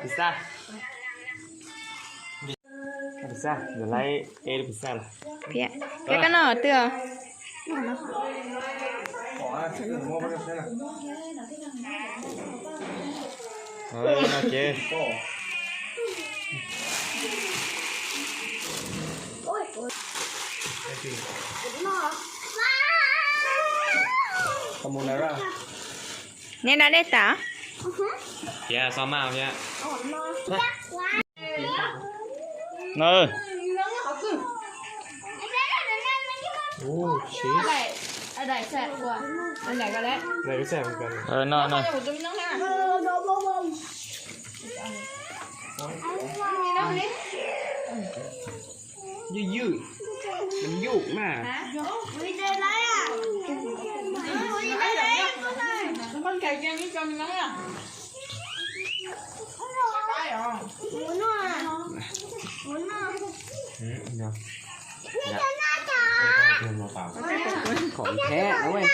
Pizza. Pizza, lawv laib pizza lawm. Thiab koj noj twg? No ces neb da dej tas? Tias xo maj thiab. No. No no. Ywj ywj, yum mas. Khổ thế đúng không?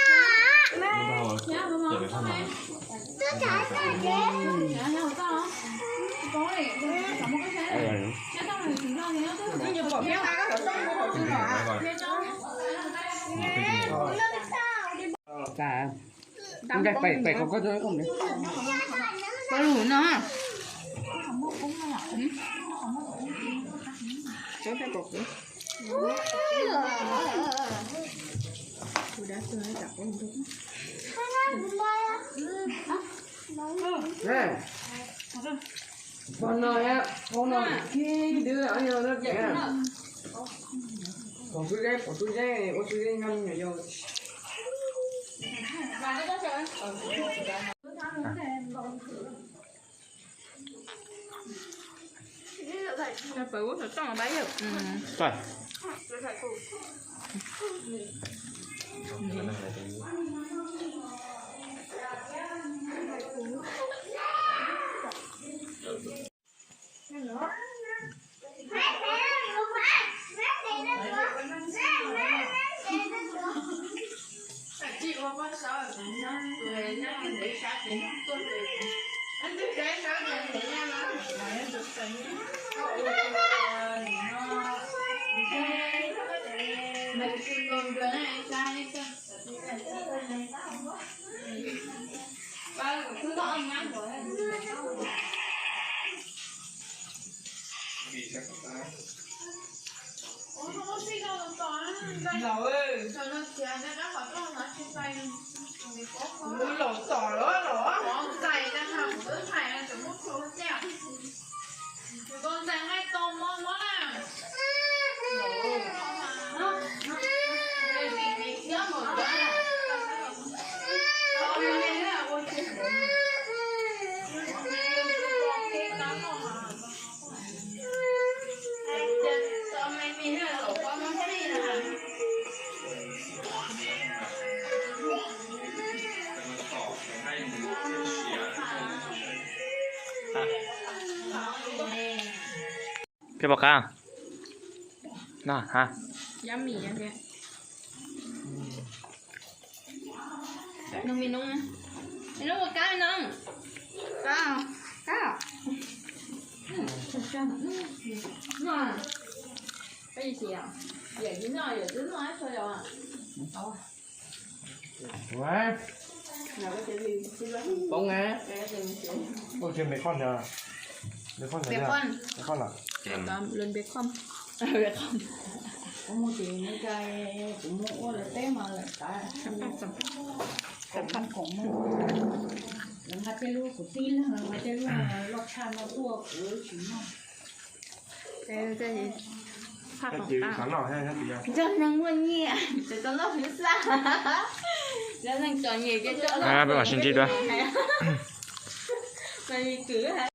Tao pem pem khov koj cho không? Có đủ nữa. Có cái bột nữa. Tôi đã tôi đã chặt con tôi. Nè. Con no á, con no khi đứa ở nhà nó dạy à. Còn tôi dây, còn tôi dây, ủa tôi dây ngăn rồi vô. Rồi. Laus tom lawm los. Peb pom qab no ha. Poob na. Ua tsis bacon, bacon, bacon lawm. Kuv mus tim Meskas, kuv mus ua lawv teb mas lawv xav, lawv nqa tej lub, kuv tib leeg lawv nqa tej lub loj tshaj no tuaj kuv tsis noj. Cov neeg muaj nyiaj ces tau noj hwv xaj, cov neeg txom nyem ces tau noj hwv xaj. Mas li kwv ha.